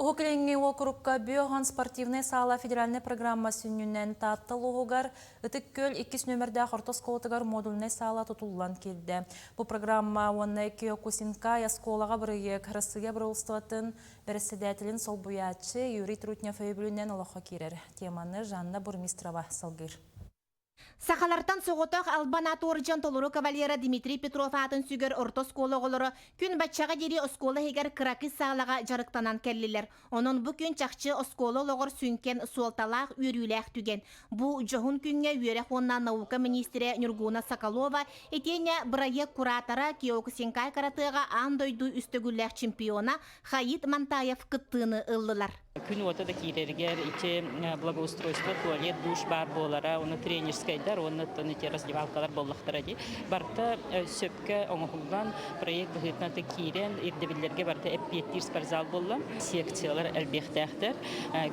Уһук Илиҥҥи уокурукка Бүөҕөн спортивнай саала федеральнай программа сүнньүнэн Таатта улууһугар Ытык Күөл иккис нүөмэрдээх орто оскуолатыгар модульнай саала тутуллан киирдэ. Бу программа уонна Киокусинкай оскуолаҕа бырайыак Россия Бырабыыталыстыбатын бэрэссэдээтэлин солбуйааччы Юрий Трутнев өйөбүлүнэн олоххо киирэр. Теманы Жанна Бурмистрова салгыыр. Сахалартан соҕотох Албан аат уордьан толору кавалера Дмитрий Петров аатын сүгэр орто оскуола оҕолоро күн баччаҕа диэри оскуола иһигэр кыракый саалаҕа дьарыктанан кэллилэр. Онон бу күн чахчы оскуола олоҕор сүҥкэн суолталаах үөрүүлээх түгэн. Бу дьоһун күҥҥэ үөрэх уонна наука миниистирэ Нюргуна Соколова итиэннэ бырайыак куратора Киокусинкай каратэҕа аан дойду үс төгүллээх чемпиона Хаит Мантаев кыттыыны ыллылар. Күн уота да киирэригэр ити благоустройство, туалет, душ баар буолара, уонна тренерскайдар уонна оттон ити раздевалкалар буоллахтара дии. Барыта сөпкө оҥоһуллан, проект быһыытынан киирэн, ирдэбиллэргэ барыта эппиэттиир спортзал буолла. Секциялар элбиэхтээхтэр,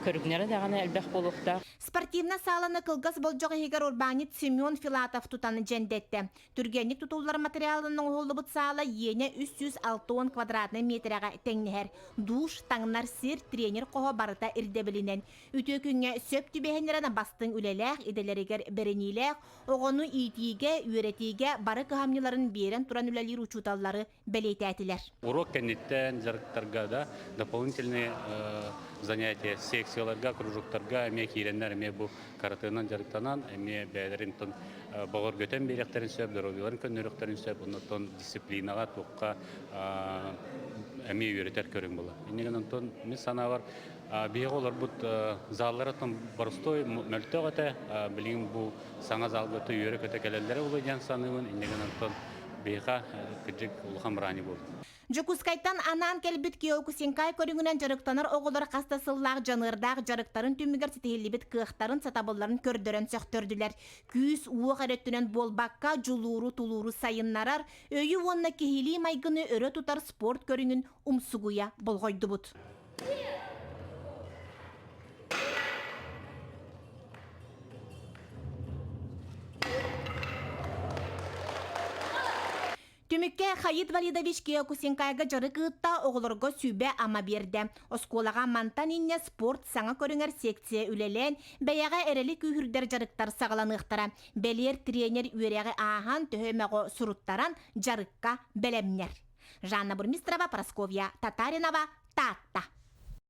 көрүҥнэрэ даҕаны элбэх буолуохтаах. Спортивнай сааланы кылгас болдьох иһигэр урбаанньыт Семен Филатов тутан дьэндэттэ. Түргэнник тутуллар материалынан оҥоһуллубут саала иэнэ 360 квадратнай миэтэрэҕэ тэҥнэһэр. Душ, таҥнар сир, тренер хоһо барыта ирдэбилинэн. Үтүө күҥҥэ сөп түбэһиннэрэн бастыҥ үлэлээх, идэлэригэр бэриниилээх, оҕону иитиигэ, үөрэтиигэ бары кыһамньыларын биэрэн туран үлэлиир учууталлары бэлиэтээтилэр. Урок кэнниттэн дьарыктарга да дополнительные занятия секцияларга, кружоктарга эмиэ киирэннэр эмиэ бу каратэнан дьарыктанан эмиэ бэйэлэрин бөҕөргөтөн биэриэхтэрин сөп, доруобуйаларын көннөрүөхтэрин сөп, оннуттан дисциплинаҕа туохха эмиэ үөрэтэр көрүҥ буолар. Инньэ гынан онтон мин санаабар биһиги олорбут заллара боростуой мөлтөх этэ, билигин бу саҥа залга үөрэ-көтө кэлэллэрэ буолуо диэн саныыбын. Инньэ гынан онтон биһиэхэ кырдьык улахан бырааһынньык буолла. Дьокуускайтан анаан кэлбит Киокусинкай көрүҥүнэн дьарыктанар оҕолор хас да сыллаах дьаныардаах дьарыктарын түмүгэр ситиһиллибит кыахтарын, сатабылларын көрдөрөн сөхтөрдүлэр. Күүс-уох эрэ өттүнэн буолбакка, дьулууру, тулууру сайыннарар, өйү уонна киһилии майгыны өрө тутар спорт көрүҥүн умсугуйа болҕойдубут. Түмүккэ Хаит Валидович Киокусинкайга дьарык ыытта, оҕолорго сүбэ-ама биэрдэ. Оскуолаҕа мантан инньэ спорт саҥа көрүҥэр секция үлэлээн, бэйэҕэ эрэли күүһүрдэр дьарыктар саҕаланыахтара. Бэлиэр тренер үөрэҕи ааһан, төһө эмэҕо суруттаран, дьарыкка бэлэмнэр. Жанна Бурмистрова, Прасковья Татаринова, Таатта.